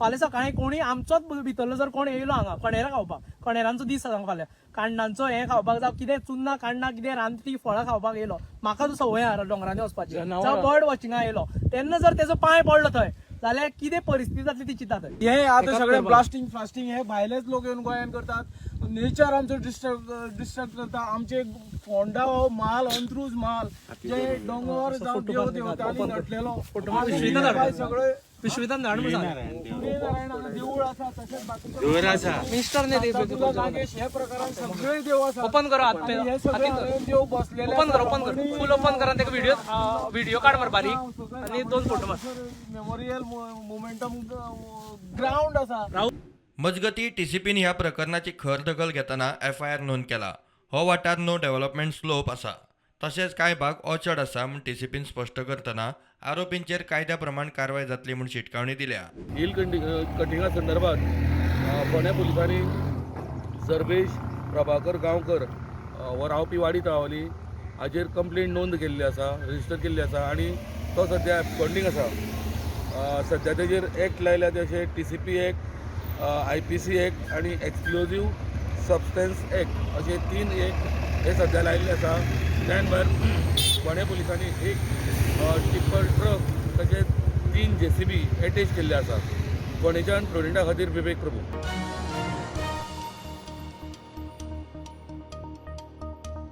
फाल्यां सकाळी कोणी आमचोच भितरलो जर कोण येयलो हांगा कणेरां खावपाक, कणेरांचो दीस आसा फाल्यां, काण्णांचो हें खावपाक जावं कितें चुन्नां काण्णां कितें रानटी फळां खावपाक येयलो, म्हाका तो संवय आहा दोंगरांनी वचपाची, जावं बर्ड वॉचिंगा येयलो, तेन्ना जर तेजो पांय पडलो थंय जाल्यार कितें परिस्थिती जातली ती चिंता थंय. हे आता सगळे ब्लास्टिंग फ्लास्टिंग हे भायलेच लोक येवन गोंयान करतात. नेचर आमचो डिस्टर्ब डिस्टर्ब करता. आमचे फोंडा हो म्हाल, अंत्रुज म्हाल, जे दोंगर जावं देव देवतांनी नटलेलो सगळे. विश्वितान धाड म्हणून सांग. सूर्यनारायण हांगा देवूळ आसा, तशेंच बाकीचे मिनिस्टर न्ही ते. नागेश हे प्रकारान सगळे देव आसा. ओपन करो हात. आणि हे सगळे हांगा देव बसलेले. ओपन कर, ओपन कर, फूल ओपन कर आनी तेका व्हिडिओ व्हिडिओ काड मरे बारीक आनी दोन फोटो मार. मेमोरियल मोमेंटम ग्राउंड आसा. मजगतीं, टीसीपीन ह्या प्रकरणाची खर दखल घेतना एफआयआर नोंद केला. हो वाठार नो डेव्हलपमेंट स्लोप आसा, तशेंच कांय भाग ऑर्चर्ड आसा म्हूण टीसीपीन स्पश्ट करतना आरोपींचेर कायद्या प्रमाण कारवाय जातली म्हूण शिटकावणी दिल्या. हिल कटिंगा संदर्भात फोंड्या पुलिसांनी सर्वेश प्रभाकर गांवकर हो रावपी वाडी तळावली हाजेर कंप्लेन नोंद केल्ली आसा, रजिस्टर केल्ली आसा आनी तो सद्या एबस्कॉन्डींग आसा. सद्या तेजेर एक्ट लायल्या ते अशे TCP act, IPC act आनी एक्सप्लोजीव सबस्टन्स एक्ट अशे तीन एक्ट हे सद्या लायिल्ले आसा. त्यान भायर फोंड्या पुलिसांनी एक टिप्पर ट्रक तशेंच तीन जेसीबी एटेच केल्ले आसा. फोंडेच्यान प्रोडिटा खातीर विवेक प्रभू.